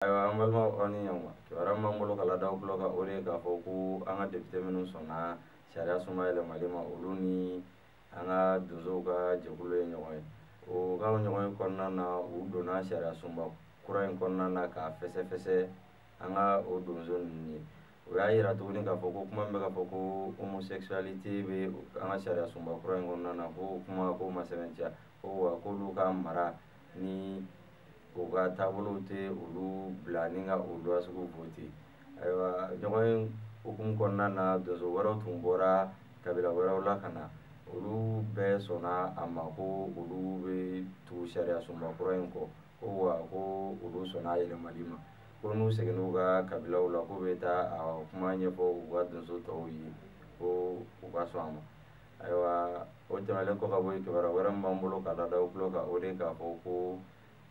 Ayiwa, an balimaw, aw ni ɲankuma. Kibaruya min b'an bolo ka lada aw tulo kan, o de ye k'a fɔ ko an ka député minnu sɔnna sariya sunba yɛlɛmali ma, olu ni an ka donsow ka jɛkulu ye ɲɔgɔn ye. O ka ɲɔgɔn ye kɔnɔna na, u donna sariya sunba kura in kɔnɔna na k'a fɛsɛfɛsɛ an ka o donso ninnu ye. O y'a yira tuguni k'a fɔ ko kuma min bɛ k'a fɔ ko homosexualité bɛ an ka sariya sunba kura in kɔnɔna na, ko kuma ko ma sɛbɛntiya, ko wa k'olu ka mara ni u ka taabolow tɛ olu bila ni ka o loi sugu voter. Ayiwa, ɲɔgɔn ye hukumu kɔnɔna na, donso wɛrɛw tun bɔra kabila wɛrɛw la ka na, olu bɛɛ sɔnna a ma ko olu bɛ tugu sariya sunba kura in kɔ, ko wa ko olu sɔnna a yɛlɛmali ma, ko n'u seginn'u ka kabilaw la, k'u bɛ taa a kuma ɲɛfɔ u ka donso tɔw ye ko u ka sɔn a ma. Ayiwa, o tɛmɛnen kɔ ka bɔ yen, kibaruya wɛrɛ min b'an bolo ka lada aw tulo kan, o de ye k'a fɔ ko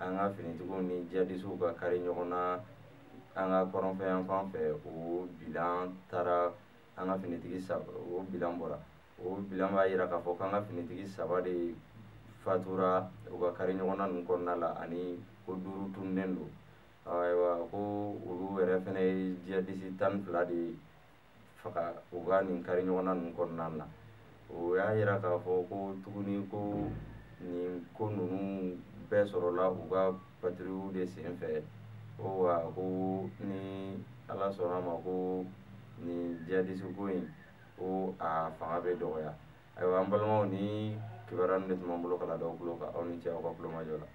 an ka finitigiw ni jihadisiw ka kari ɲɔgɔn na an ka kɔrɔnfɛ yan fan fɛ, o bilan taara an ka finitigi saba, o bilan bɔra. O bilan b'a yira k'a fɔ k'an ka finitigi 3 de fatura u ka kari ɲɔgɔn na ninnu kɔnɔna la, ani ko 5 tununnen don. Ayiwa, ko olu yɛrɛ fɛnɛ ye jihadisi 12 de faga u ka nin kari ɲɔgɔn na ninnu kɔnɔna na. O y'a yira k'a fɔ ko tuguni ko nin ko ninnu bɛɛ sɔrɔla u ka patrouille de sen fɛ, ko wa ko ni Ala sɔnna ma, ko nin jihadisi ko in, ko a fanga bɛ dɔgɔya. Ayiwa, an balimaw, ni kibaruya ninnu de tun b'an bolo ka lada aw tulo kan. Aw ni ce aw ka tulomajɔ la.